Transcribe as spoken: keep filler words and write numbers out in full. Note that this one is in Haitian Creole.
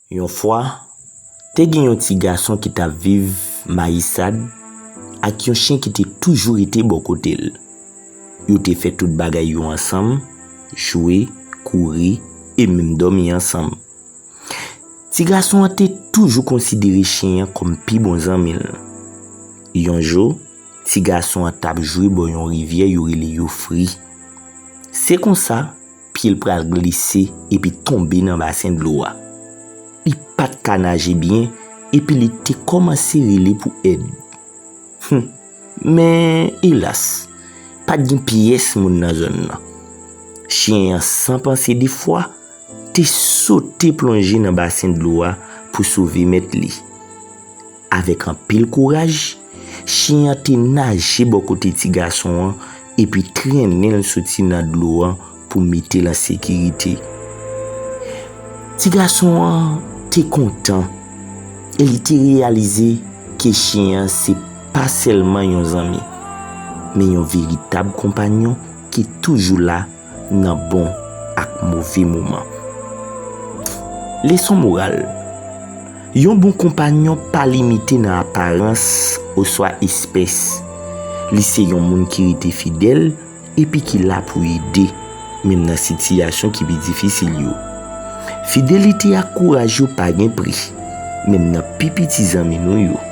Yon fwa, te gen yon ti gason ki t ap viv mayisad ak yon chen ki te toujou rete bò kote l. Yo te fè tout bagay yo ansanm, jwe, kouri, e menm dòmi ansanm. Ti gason an te toujou konsidere chen an kòm pi bon zanmi l. Yon jou, ti gason an t ap jwe bò yon rivyè yo rele Yofri. Se konsa, pye l pral glise epi tonbe nan basen dlo a. Li pa t ka naje byen epi li te kòmanse rele pou èd. Hum, men elas, pa t gen pyès moun nan zòn nan. Chen an, san panse de fwa, te sote plonje nan basen dlo a pou sove mèt li. Avèk anpil kouraj, chen an te naje bò kote ti gason an epi trennen l soti nan dlo an pou mete l an sekirite. Ti gason an te kontan e li te reyalize ke chen an se pa sèlman yon zanmi, men yon veritab konpanyon ki toujou la nan bon ak move moman. Leson moral. Yon bon konpanyon pa limite nan aparans oswa espès. Li se yon moun ki rete fidèl epi ki la pou ede, menm nan sitiyasyon ki pi difisil yo. Fidelite ak kouraj yo pa gen pri, menm nan pi piti zanmi nou yo.